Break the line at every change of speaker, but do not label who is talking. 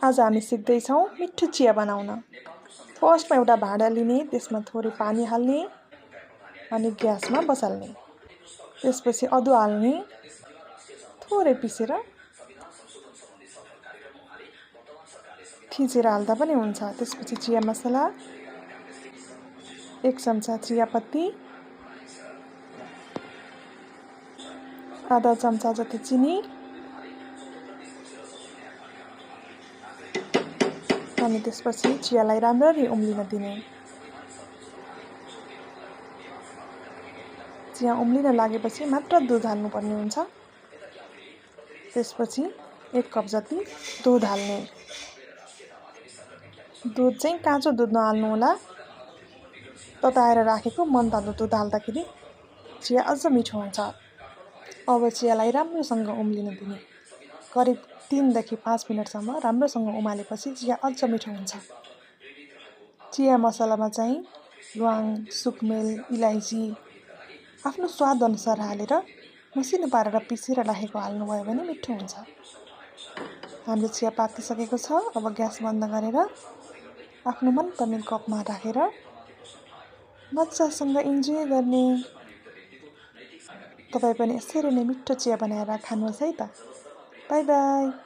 आज हामी सिक्दैछौँ मिठो चिया बनाउन। फर्स्टमा एउटा भाँडा लिने, त्यसमा थोरै पानी हाल्ने अनि ग्यासमा बसाल्ने। त्यसपछि अदुवा हाल्ने, थोरै पिसेर थिचेर हाल्दा पनि हुन्छ। त्यसपछि चिया मसला, 1 चम्चा चियापत्ती, आधा चम्चा जति चिनी अनि त्यसपछि चियालाई राम्ररी उम्लिन दिने। चिया उम्लिन लागेपछि मात्र दुध हाल्नुपर्ने हुन्छ। त्यसपछि 1 कप जति दुध हाल्ने। दुध चाहिँ काँचो दुध नहाल्नु होला। तताएर राखेको मनतातो दुध हाल्दाखेरि चिया अझ मिठो हुन्छ। अब चियालाई राम्रोसँग उम्लिन दिने। करिब 3 देखि 5 मिनटसम्म राम्रोसँग उमालेपछि चिया अझ मिठो हुन्छ। चिया मसलामा चाहिँ ल्वाङ, सुकमेल, इलाइची आफ्नो स्वाद अनुसार हालेर मसिनो पारेर पिसेर राखेको हाल्नुभयो भने मिठो हुन्छ। हाम्रो चिया पाकिसकेको छ। अब ग्यास बन्द गरेर आफ्नो मनपर्ने कपमा राखेर मजासँग इन्जोय गर्ने। तपाईँ पनि यसरी नै मिठो चिया बनाएर खानुहोस् है त। By by.